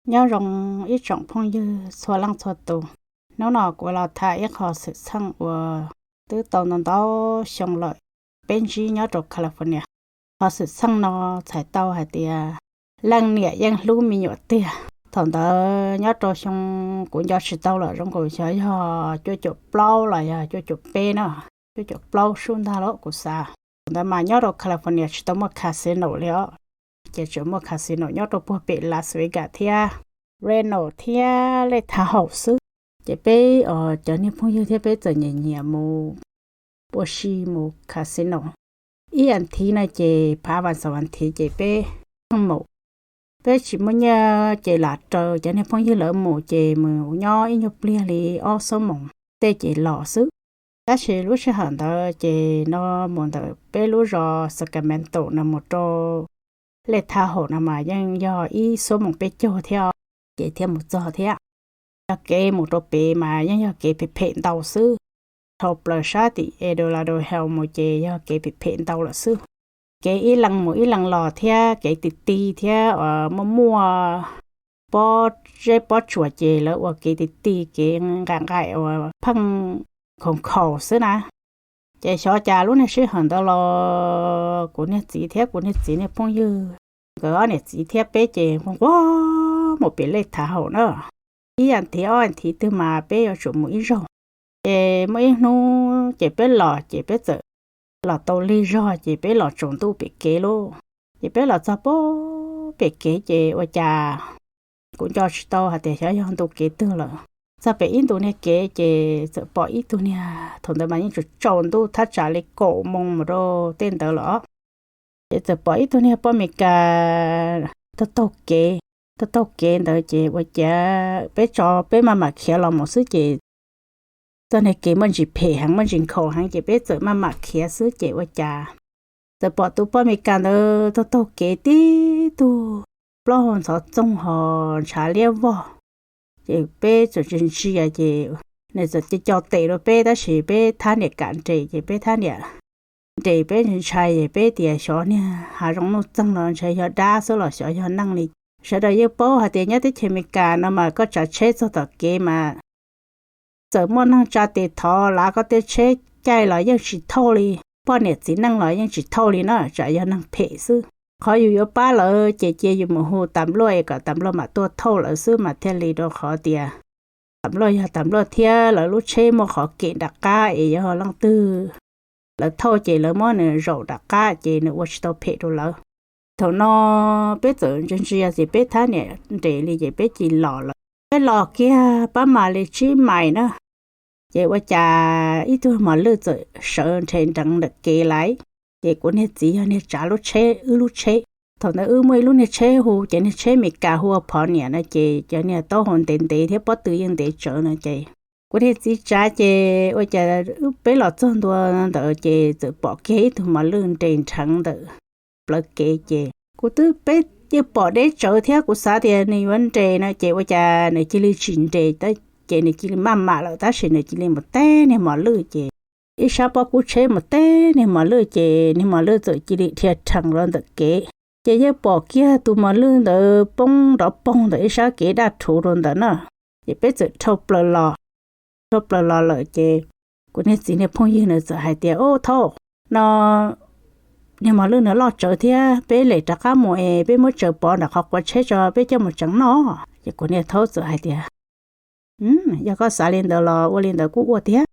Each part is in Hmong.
Nyob zoo ib tsoom phooj ywg txhua leej txhua tus. Hnub no kuv los tham ib qho xwm txheej uas twb tau ntau ntau xyoo lawm, peb ntsib nyob rau California. Qhov xwm txheej no txhais tau hais tias leej niam yeej hlub me nyuam tiag. Thaum ntawd nyob rau xyoo kuv nco tsis tau lawm, zoo nkaus xyov yog cuaj caum plaub los yog cuaj caum peb na, cuaj caum plaub sub ntag los kuv xav. Thaum ntawd mas nyob rau California tsis tau muaj casino li os, ces tseem muaj casino nyob rau puag pem Las Vegas thiab Reno thiab Lake Tahoe xwb. Ces peb cov niag phooj ywg thiab peb txawm nyiam nyiam mus ua si mus casino. Ib as thiv no ces phav vas xaum as thiv ces peb mus. Peb tsis muaj nyiaj ces lam raws cov niag phooj ywg lawv mus ces mus nyob ib nyuag pliag li ob xuab moos tej ces los xwb. Tab sis lub sij hawm ntawd ces no mus ntawm peb lub zos Sacramento no mus rau Lake Tahoe no mas yeej yog ib xuab moos peb caug thiab, ces thiaj mus txog thiab. Yog kev mus rau pem mas yeej yog kev phem phem ntau xwb. Dhau plaws sab tim El Dorado Hills mus ces yog kev phem phem ntau lawm xwb. Kev ib leeg mus ib leeg los thiab kev ti ti thiab uas muaj muaj pob zeb pob tsuas ces lawv ua kev ti ti kev nqaim nqaim uas pheej khoom khaus xwb na. Ces xyov cas lub niag sij hawm ntawd los kuv niag txiv thiab kuv niag txiv niag phooj ywg, nkawd ob niam txiv thiab peb ces nquag nquag mus pem Lake Tahoe na. Ib as thiv ob as thiv twg mas peb yuav tsum mus ib zaug. Ces muaj ib hnub ces peb los ces peb txawm los tau lig zog ces peb los tsaus ntuj pem kev lauj. Ces peb los txog pem kev ces ua cas kuv nco tsis tau hais tias xyov yog ntu kev twg lawm. Txog pem ib ntu niag kev ces txawm pom ib tug niag, thaum ntawd mas yeej tsaus ntuj thaj tsam li kaum moos mus rau tej ntawd lawm os. Ces txawm pom ib tug niag poj Amelikas taug taug kev, taug taug kev ntawd ces ua cas peb tso peb maj mam khiav los mus xwb ces txoj niag kev muaj ntsis phem heev muaj ntsis nkhaus heev ces peb txawm maj mam khiav xwb ces ua cas txawm pom tus poj Amelikas ntawd taug taug kev tib tug plaub hau ntxhov txoog ho ntshav liab vog. Ces peb txawm ntsia ntsia ces nws txawm co co tes rau peb tab sis peb thab niam kam nres ces peb thab niam nres peb ntshai ntshai es peb tias xyov niag hav zoov nuj txeeg los ntshai yog dab xwb los xyov yog neeg li. Sawv daws yeej paub hais tias nyob teb chaws Amelikas no mas koj tsav tsheb txog tom kev mas txawm muaj neeg tsa tes thov lav koj tej tsheb caij los yeej tsis thauj li, poj niam txiv neej los yeej tsis thauj li na, tsam yog neeg phem xwb. Qhov yus yuav pab lawv ces cia yus mus hu tas npluaj es kom tas npluaj mam tuaj thauj lawv xwb mas thiaj li, rau qhov tias tas npluaj yog tas npluaj thiab lawv lub tsheb muaj qhov kem nram qab es yog leej twg lawv thauj ces lawv muab nws zaum nram qab ces nws ua tsis tau phem rau lawv. Thaum no peb txawm ntsia ntsia ces peb thab niam nres li ces peb cia li los lawm. Peb los kiag pab mam li tsib mais na, ces ua cas ib tug mos lwj txawm sawv nrhe nreev ntawm kev lawm. Ces kuv niag txiv yog niag tsav lub tsheb, wb lub tsheb. Thaum ntawd wb muaj ib lub niag tsheb hu, ces niag tsheb Amelikas hu ua Pioneer no ces cov niag taub hau ntev ntev thiab pob tw yeej ntev tsawv no ces kuv niag txiv tsav ces ua cas wb peb los txog ntua ntawd ces txawm pom kiag ib tug mos lwj nres nreev ntawm plawv kev ces kuv twb, peb yeej pom deb tsawv thiab kuv xav tias nws yuav nres no ces ua cas nws cia li tsis nres, ces nws cia li maj mam lawm tab sis nws cia li mus teb niag mos lwj ces ib sab pob kub tsheb mus teb niag mos lwj ces niag mos lwj txawm cia li dhia rhees rau ntawm kev. Ces yeej pom kiag tus mos lwj ntawd poob nrov poog ntawm ib sab kev daj rhuv rau ntawd na. Ces peb txawm dhau plaws los, dhau plaws los lawm ces kuv niag txiv niag phooj ywg nws txawm hais tias, Ub thaub, no niag mos lwj nws loj tsawv thiab, peb lem rov qab mus es peb muab tsaws pov nram qhov quav tsheb tso peb coj mus tseev noj. Ces kuv niag thaub txawm hais tias, Yog koj xav li ntawd los ua li ntawd kuj ua tiag.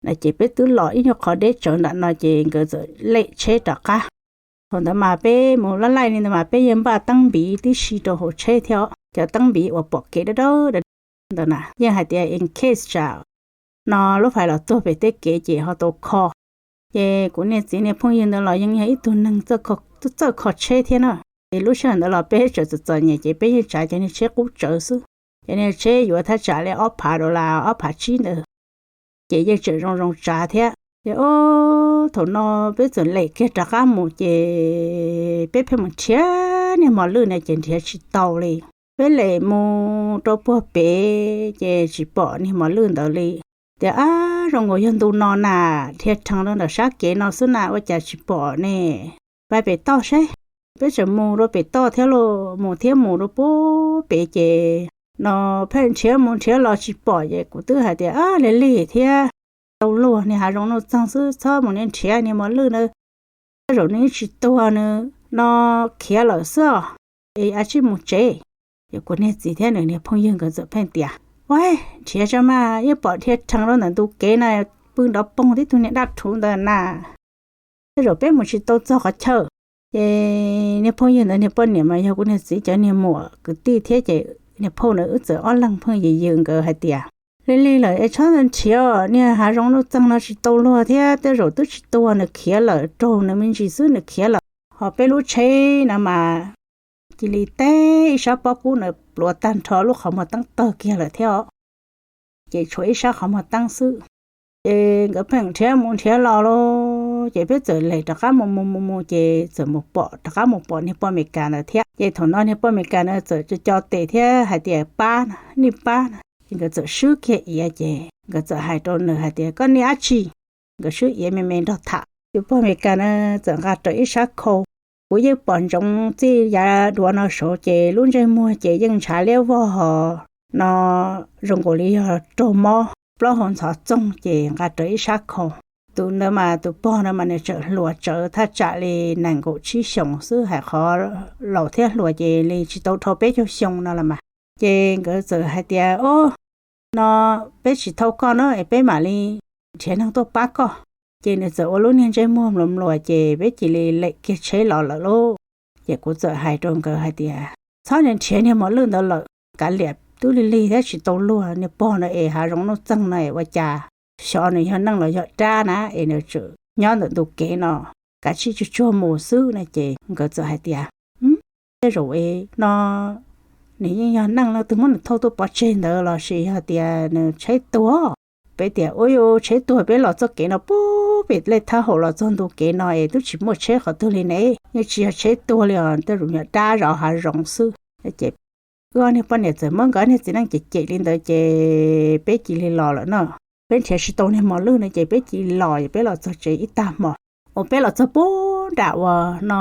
No ces peb twb los ib nyuag qhov deb tsawv nram no ces nkawd txawm lem tsheb rov qab. Thaum ntawd mas peb mus laj laij li ntawd mas peb yeej npaj teeb npiv tib si rau hauv tsheb thiab, cov teeb npiv uas pom kev dawb dawb ntawd na, yeej hais tias in case tsam no lub fais los tuag pem tej kev ces ho tau kho. Ces kuv niag txiv niag phooj ywg ntawd los yeej yog ib tug neeg txawj kho tsheb thiab na. Ces lub sij hawm ntawd los peb tseem txom txom nyem ces peb yeej tsav cov niag tsheb qub tsawv xwb. Cov niag tsheb yuav thaj tsam li ob phav dollar, ob phav tsib ntawd, ces yeej tseem zoo zoo tsav thiab. Ces ob, thaum no peb txawm lem kiag rov qab mus ces peb pheej mus nrhiav niag mos lwj na ces nrhiav tsis tau li. Peb lem mus rau puag pem ces tsis pom niag mos lwj ntawd li. Tias, Ab, zoo nkaus yog ntu no na, dhia rhees rau ntawm sab kev no xwb na ua cas tsis pom ne? Pab pem toj seb. peb tseem mus rau pem toj thiab lauj, mus thiab mus rau pub pem ces no pheej nrhiav mus nrhiav los tsis pom ces kuv twb hais tias, Ab, lig lig thiab, tau luag, niag hav zoov nuj txeeg xwb, txhob mus niag nrhiav niag mos lwj na, tej zaum nws tsis tuag, nws no khiav lawm xwb os, es a tsij mus tsev. Ces kuv niag txiv thiab nws niag phooj ywg nkawd txawm pheej tias, Ua, nrhiav tso mas, yeej pom dhia rhees rau ntawm ntu kev na, pw nrov poog tib tug niag dab rhuv ntawd na, tej zaum peb mus tsis tau txog qhov chaw. Ces niag phooj ywg ntawd niag poj niam mas yog kuv niag txiv cov niag muam kwv tij thiab ces niag phauj ntawd wb txawm ob leeg pheej yws yws nkawd hais tias, Lig lig lawm es txhob nrhiav, niag hav zoov nuj txeeg no tsis tau luag thiab, tej zaum twb tsis tuag, nws khiav lawm, raug nws me ntsis xwb nws khiav lawm. Ho peb lub tsheb no mas cia li teb ib sab pob kub na pluav tag nrho, lub qhov muag teeb tawg kiag lawm thiab os, ces tshuav ib sab qhov muag teeb xwb. Ces nkawd pheej nrhiav mus nrhiav los lauj, ces peb txawm lem rov qab mus mus mus mus ces txawm mus pom, rov qab mus pom niag poj Amelikas ntawd thiab. Ces thaum no niag poj Amelikas ntawd txawm co co tes thiab hais tias, Pab na, nej pab na. Ces nkawd txawm swb kiag iav ces nkawd txawm hais rau nws hais tias, Koj niaj dab tsi? Nkawd swb iav me me nrog tham. Tus poj Amelikas na txawm nqa rawv ib sab khau. Kuv yeej pom ntsoov txij yav duav no saud ces lub ntsej muag ces yeej ntshav liab vog hos no zoo nkaus li yog raug mob, plaub hau ntxhov txoog ces nqa rawv ib sab khau. Tus ntawd mas tus pog ntawd mas nws tseem hluas tsawv thaj tsam li nees nkaum tsib xyoos xwb, hais qhov laus thiab hluas ces li tsis tau dhau peb caug xyoo no los mas. Ces nkawd txawm hais tias, Ob, no peb tsis thauj koj na es peb mam li nrhiav neeg tuaj pab koj. Ces nws txawm ua lub niag ntsej muag mluas mluas ces peb cia li lem kiag tsheb los lawm lauj. Ces kuv txawm hais rau nkawd hais tias, Txhob nrhiav niag mos lwj ntawd lawm, kav liam, twb lig lig thiab tsis tau luag, niag pog no es hav zoov nuj txeeg no es ua cas xyov nws yog neeg los yog dab na es nws tseem nyob ntawm ntu kev no, kav tsij tsuag tsuag mus xwb no. Ces nkawd txawm hais tias, Tej zaum no nws yeej yog neeg no, twg muab nws thauj tuaj pov tseg ntawd los sis yog tias nws tsheb tuag. Peb tias, Ua, tsheb tuag, peb los txoj kev no pub pem lej thab haum los txog ntu kev no es twb tsis muaj tsheb qhov twg li ne, yeej tsis yog tsheb tuag li os, tej zaum yog dab zov hav zoov xwb. Ces wb ob niag poj niam txawm muab nkawd niag txiv neej cem cem li ntawd ces peb cia li los lawm no. Peb nrhiav tsis tau niag mos lwj no ces peb cia li los, peb los txog tsev ib tag hmo. Uas peb los txog pub nram uas no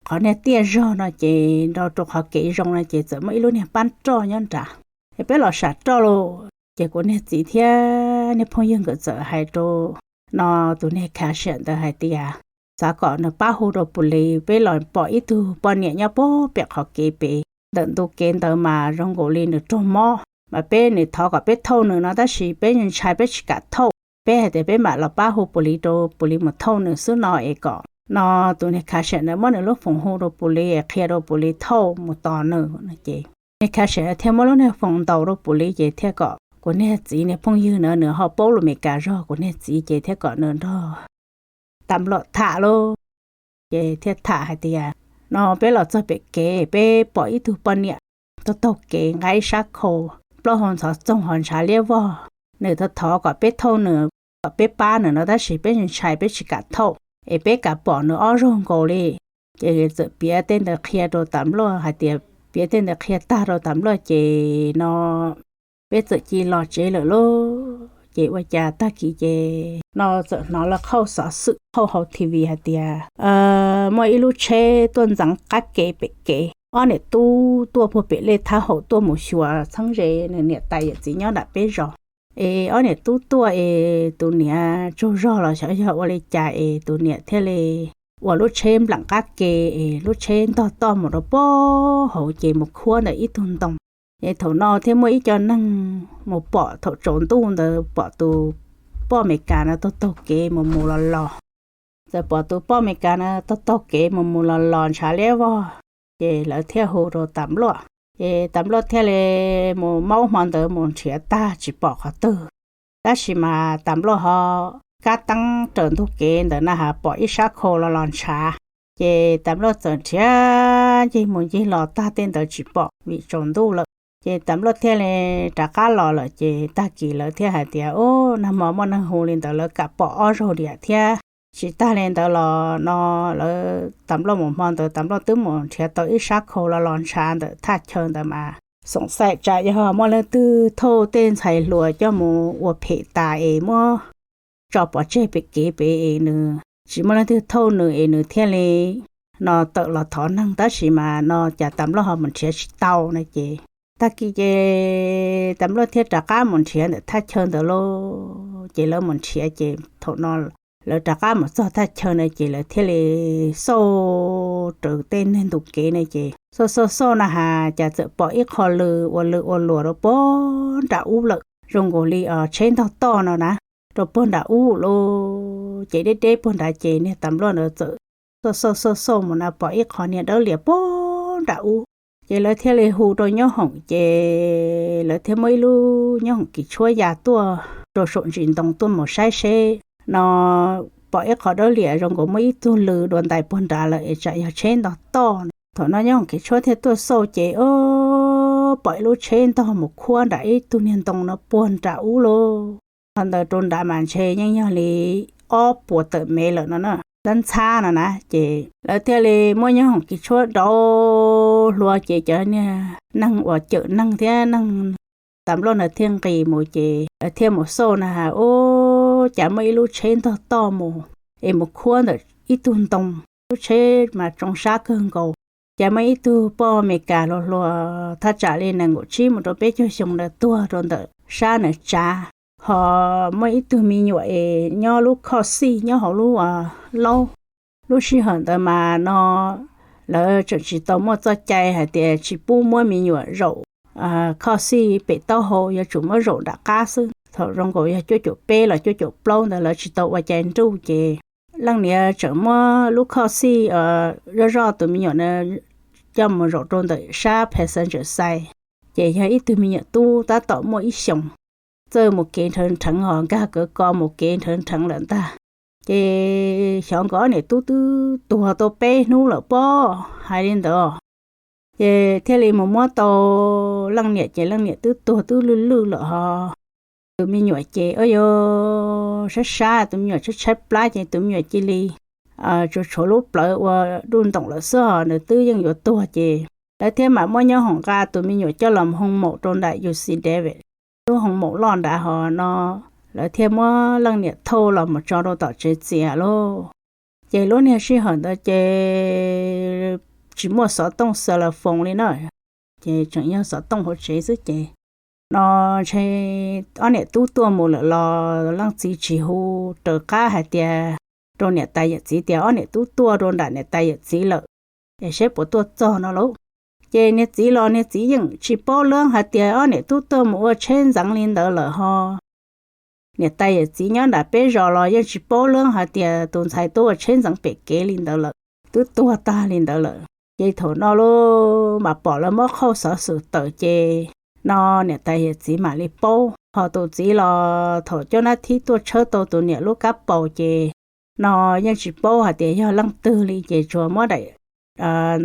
qhov niag tiaj zog no ces nrog rau qhov kev zoo no ces txawm muaj ib lub niag pab roj nyob nrad. Es peb los sam roj lauj, ces kuv niag txiv thiab niag phooj ywg nkawd txawm hais rau no tus niag cashier ntawd hais tias, Xav kom nws pab hu rau pus lis, peb los pom ib tug poj niam nyob pub pem qhov kev pem ntawm ntu kev ntawd mas zoo nkaus li nws raug mob, mas peb, nws thov kom peb thauj nws no tab sis peb ntshai peb tsis kam thauj. Peb hais tias peb mam los pab hu pus lis rau pus lis mus thauj nws xwb no es kom no tus niag cashier ntawd muab nws lub foos hu rau pus lis, qhia rau pus lis thauj mus tos nws no ces niag cashier thiaj muab lub niag foos ntaus rau pus lis ces thiaj kom kuv niag txiv niag phooj ywg na, nws ho paub lus Meskas zog, kuv niag txiv ces thiaj kom nws nrog tam luaj tham lauj. Ces thiaj tham hais tias, No peb los txog pem kev, peb pom ib tug poj niam taug taug kev nqa ib sab khau, plaub hau ntxhov txoog ho ntshav liab vog. Nws thov thov kom peb thauj nws, kom peb pab nws no tab sis peb ntshai peb tsis kam thauj, es peb kam pom nws ob zaug nkaus li. Ces txawm piav tej ntawd qhia rau tam luaj hais tias, piav tej ntawd qhia tag rau tam luaj ces no peb txawm cia li los tsev lawm lauj. Ces ua cas tag kis ces no txawm hnov lawv qhauj xov xwm qhauj hauv T V hais tias muaj ib lub tsheb tuaj ntxeev qab kev pem kev, ob niam tub tuaj puag pem lej thab haum tuaj mus xyuas txheeb ze nws niam tais yawm txiv nyob nram peb zos. Es ob niam tub tuaj es tus niam tsaug zog los xyov yog ua li cas es tus niam thiaj li ua lub tsheb nplam qab ke es lub tsheb ntog toj mus rau pem hauv ces mus khuab ntawm ib tug ntoo. Es thaum no thiaj muaj ib co neeg mus pom thaum tsaus ntuj ntawd pom tus poj Amelikas no taug taug kev mus mus los los. Txawm pom tus poj Amelikas no taug taug kev mus mus los los ntshav liab vog, ces lawv thiaj hu rau tam luaj. Ces tam luaj thiaj li mus maub hmo ntawd mus nrhiav tag tsis pom qhov twg. Tab sis mas tam luaj ho kab teeb raws ntug kev ntawm na has pom ib sab khau los los ntshav. Ces tam luaj txawm nrhiav ncig mus ncig los tag tej ntawd tsis pom vim tsaus ntuj lawm. Ces tam luaj thiaj li rov qab los lawm ces tag kis lawv thiaj hais tias, Ub, nag hmo muaj neeg hu li ntawd lawv kam pom ob zaug diam thiab. Tsis tag li ntawd los no lawv tam luaj mus hmo ntawd tam luaj twb mus nrhiav tau ib sab khau los los ntshav ntawm thaj chaw ntawd mas xoom xaim tsam yog muaj leej twg thauj tej ntxhais hluas coj mus ua phem tas es muab tso pov tseg pem kev pem es nws tsis muaj leej twg thauj nws es nws thiaj li no tawm los thov neeg tab sis mas no cas tas nploj ho mus nrhiav tsis tau no ces tag kis ces tas nploj thiaj rov qab mus nrhiav ntawm thaj chaw ntawd lauj. Ces lawv mus nrhiav ces thaum no lawv rov qab mus txog thaj chaw no ces lawv thiaj li xauj raws tej neeg ntu kev no ces xauj xauj xauj na has cas txawm pom ib qho lws ua lws ua luas rau puag nram ub lawm zoo nkaus li tsheb ntog toj no na, rau puag nram ub lauj. Ces deb deb puag nrad ces niag tas nploj ntawd txawm xauj xauj xauj xauj mus na pom ib qho niag dawb lias puag nram ub. Ces lawv thiaj li hu rau nyob hoom ces lawv thiaj muab ib lub nyob hoom kis tshuab ya tuaj rau saum ntsis ntoo tuaj mus saib seb no pom ib qho dawb lias zoo nkaus muaj ib tug lws dua ntais puag nrad lawm es tsam yog tsheb ntog toj no. Thaum no nyob hoom kis tshuab thiaj tuaj xauj ces o pom ib lub tsheb ntog mus khuab nram ib tug niag ntoo no puag nram ub lauj. Qhov ntawd rau nrad mas ntshe yeej yog li ob puas tawm mev lawm no na, ntxhab ntxhab no na. Ces lawv thiaj li muab nyob hoom kis tshuab rau hlua ces cov niag neeg uas cawm neeg thiab neeg tas nploj ntawd thiaj nqis mus ces lawv thiaj mus xauj na has o cas muaj ib lub tsheb ntog toj mus es mus khuab ntawm ib tug ntoo. Lub tsheb mas tsoo sab kawg nkaus. Cas muaj ib tug poj Amelikas hluas hluas thaj tsam li nees nkaum tsib mus rau peb caug xyoo ntawd tuag rau ntawm sab ntawd tsav, ho muaj ib tug me nyuam es nyob lub khoj xij nyob hauv lub laub. Lub sij hawm ntawd mas no lawv tseem tsis tau muaj txoj cai hais tias tsis pub muab me nyuam zaum khoj xij pem taub hau, yuav tsum muab zaum nram qab xwb. Thaum zoo nkaus yog cuaj caum peb los cuaj caum plaub ntawd lawv tsis tau ua cai nruj ces leej niam tseem muab lub khoj xij zoj zoj tus me nyuam na coj mus zaum rau ntawm sab passenger side. Ces yog ib tug me nyuam tub tab tom muaj ib xyoos, txawj mus kev nrhawv nrheev os, nkag kawv ko mus kev nrhawv nrheev lawm ntag. Ces xyov nkawd ob niam tub twb tuag tau peb hnub lawm pob, hais li ntawd. Ces thiaj li mus muab tau leej niam ces leej niam twb tuag twb lwj lwj lawm ho. Tus me nyuam ces o yog sab sab, tus me nyuam tshaib tshaib plab ces tus me nyuam cia li tsuas tshuav lub plawv ua duj ntoom lawm xwb ho nws twb yeej yuav tuag ces lawv thiaj mam muab nyob hoom nqa tus me nyuam coj los mus hoo maum rau nram U C Davis, lub hoo maum loj nrad ho no lawv thiaj muab leej niam thauj los mus tso rau tom tsev txias lauj. Ces lub niag sij hawm ntawd ces tsis muaj xov tooj xas las foos li na, ces tseem yog xov tooj hauv tsev xwb ces no ntshe ob niam tub tuaj mus lawm los leej txiv tsis hu raws qab hais tias rau niam tais yawm txiv tias ob niam tub tuaj rau nram niam tais yawm txiv lawm es seb puas tuaj txog no lauj. Ces niag txiv los niag txiv yeej tsis paub leej hais tias ob niam tub tuaj mus ua tsheb ntxeev li ntawd lawm ho. Niam tais yawm txiv nyob nram peb zos los yeej tsis paub leej hais tias tus ntxhais tuaj ua tsheb ntxeev pem kev li ntawd lawm, twb tuag tag li ntawd lawm. Ces thaum no lauj mas pom lawv muab qhauj xov xwm tawm ces no niam tais yawm txiv mam li paub. Ho tus txiv los thaum cov nab thib tuaj tshawb tau tus niam lub kab paus ces no yeej tsis paub hais tias yog leej twg li ces tsuas muab daim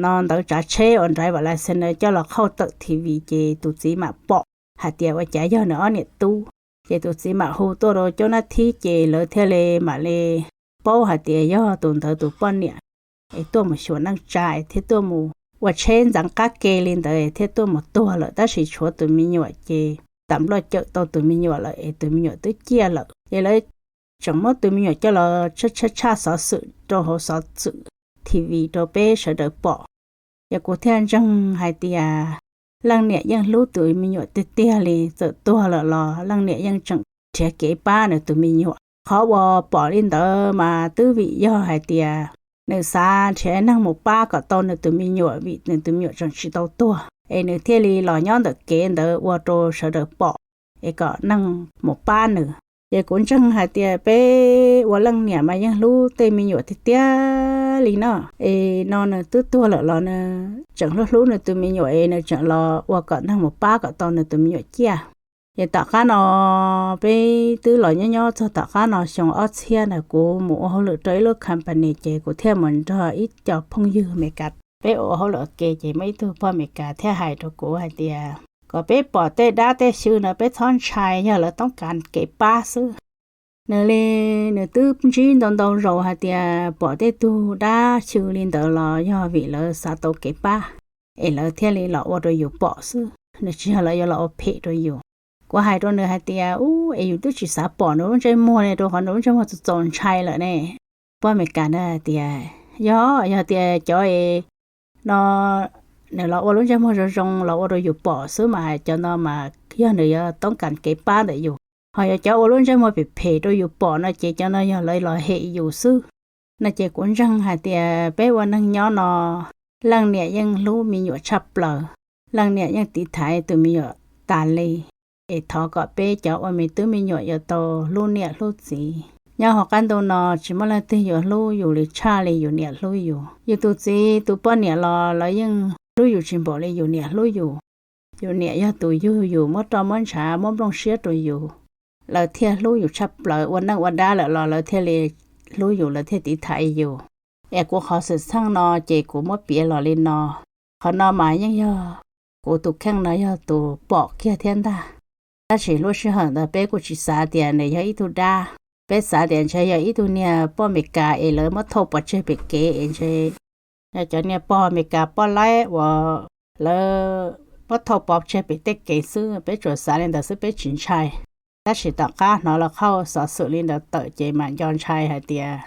no ntawv tsav tsheb uas driver license coj los qhauj tawm T V ces tus txiv mam pom hais tias ua cas yog nws ob niam tub. Ces tus txiv mam hu tuaj rau cov nab thib ces lawv thiaj li mam li paub hais tias yog tus ntawd tus poj niam es tuaj mus xyuas neej tsa es thiaj tuaj mus ua tsheb ntxeev qab ke li ntawd thiaj tuaj mus tuag lawm tab sis tshuav tus me nyuam ces tam nploj cawm tau tus me nyuam lawm es tus me nyuam twb ciaj lawm. Ces lawv tseem muab tus me nyuam coj los tshaj tshaj xov xwm rau hauv xov xwm T V rau peb sawv daws pom. Ces kuv thiaj ntseeg hais tias leej niam yeej hlub tus me nyuam tiag tiag li, txawm tuag lawm los leej niam yeej tseem nrhiav kev pab nws tus me nyuam. Qhov uas pom li ntawd mas twb vim yog hais tias nws xav nrhiav neeg mus pab kom tau nws tus me nyuam vim nws tus me nyuam tseem tsis tau tuag es nws thiaj li los nyob ntawm kev ntawd ua rau sawv daws pom es kom neeg mus pab nws. Ces kuv ntseeg hais tias peb ua leej niam mas yeej hlub tej me nyuam tiag tiag li no. Es no nws twb tuag lawm los nws tseem hlub hlub nws tus me nyuam es nws tseem los ua kom neeg mus pab kom tau nws tus me nyuam ciaj. Ces tom qab no peb twb los nyob nyob txog tom qab no xyoo ob txhiab ntawd kuv mus ua hauj lwm rau ib lub company ces kuv thiaj mus nrog ib co phooj ywg Amelikas peb ua hauj lwm ua ke ces muaj ib tug pog Amelikas thiaj hais rau kuv hais tias kom peb pom tej dab tej xyw no peb txhob ntshai, yog lawv toob kas kev pab xwb. Nws li, nws twb ntsib ntau ntau zaus hais tias pom tej tug dab xyw li ntawd los yog vim lawv xav tau kev pab es lawv thiaj li los ua rau yus pom xwb, nws tsis yog lawv yuav los ua phem rau yus. Kuv hais rau nws hais tias ub es yus twb tsis xav pom nws lub ntsej muag ne rau qhov nws lub ntsej muag txaus txaus ntshai lawm ne. Pog Amelikas ntawd hais tias Yog, yog tias cov es no nws los ua lub ntsej muag zoo zoo los ua rau yus pom xwb mas cov no mas yog nws yuav toob kas kev pab ntawm yus. Ho yog cov ua lub ntsej muag phem phem rau yus pom no ces cov no yog lawv los hem yus xwb. No ces kuv ntseeg hais tias peb ua neeg nyob no, leej niam yeej hlub me nyuam tshaj plaws, leej niam yeej tiv thaiv tus me nyuam tas li. Es thov kom peb cov ua me tub me nyuam yuav tau hlub niam hlub txiv. Nyob hauv qab ntuj no tsis muaj leej twg yuav hlub yus li tshaj li yus niam hlub yus. Yus tus txiv tus poj niam los lawv yeej hlub yus tsis npaum li yus niam hlub yus. Yus niam yog tus yug yus, muab roj muab ntshav muab nplooj siab rau yus, lawv thiaj hlub yus tshaj plaws. Ua neej ua dab lawm los lawv thiaj li hlub yus, lawv thiaj tiv thaiv yus. Es kuv qhov xwm txheej no ces kuv muab piav los li no. Qhov no mas yeej yog kuv tus kheej no yog tus pom kiag thiab ntag. Tab sis lub sij hawm ntawd peb kuj tsis xav tias nws yog ib tug dab, peb xav tias ntshe yog ib tug niag poj Amelikas es lawv muab thauj pov tseg pem kev es ntshe yog cov niag pog Amelikas poj laib uas lawv muab thauj pov tseg pem tej kev xwb, peb tsuas xav li ntawd xwb peb tsis ntshai. Tab sis tom qab hnov lawv qhauj xov xwm li ntawd tawm ces mam nco ntshai hais tias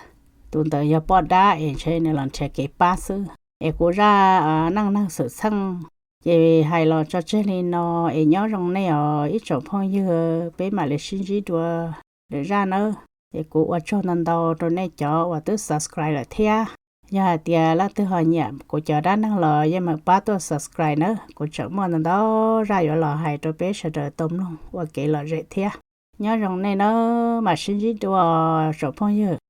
tus ntawd yog poj dab es ntshe nws los nrhiav kev pab xwb. Es kuv zaj neej neeg xwm txheej ces hais los tso tseg li no, es nyob zoo nej os ib tsoom phooj ywg, peb mam li sib ntsib dua lwm zaj nawb. Es kuv ua tsaug ntau ntau rau nej cov uas twb subscribe lawm thiab. Yog hais tias leej twg ho nyiam kuv cov dab neeg los yeej meem pab tuaj subscribe nawb, kuv tseem muaj ntau ntau zaj yuav los hais rau peb sawv daws tau mloog ua kev lom zem thiab. Nyob zoo nej nawb, mam sib ntsib dua tsoom phooj ywg.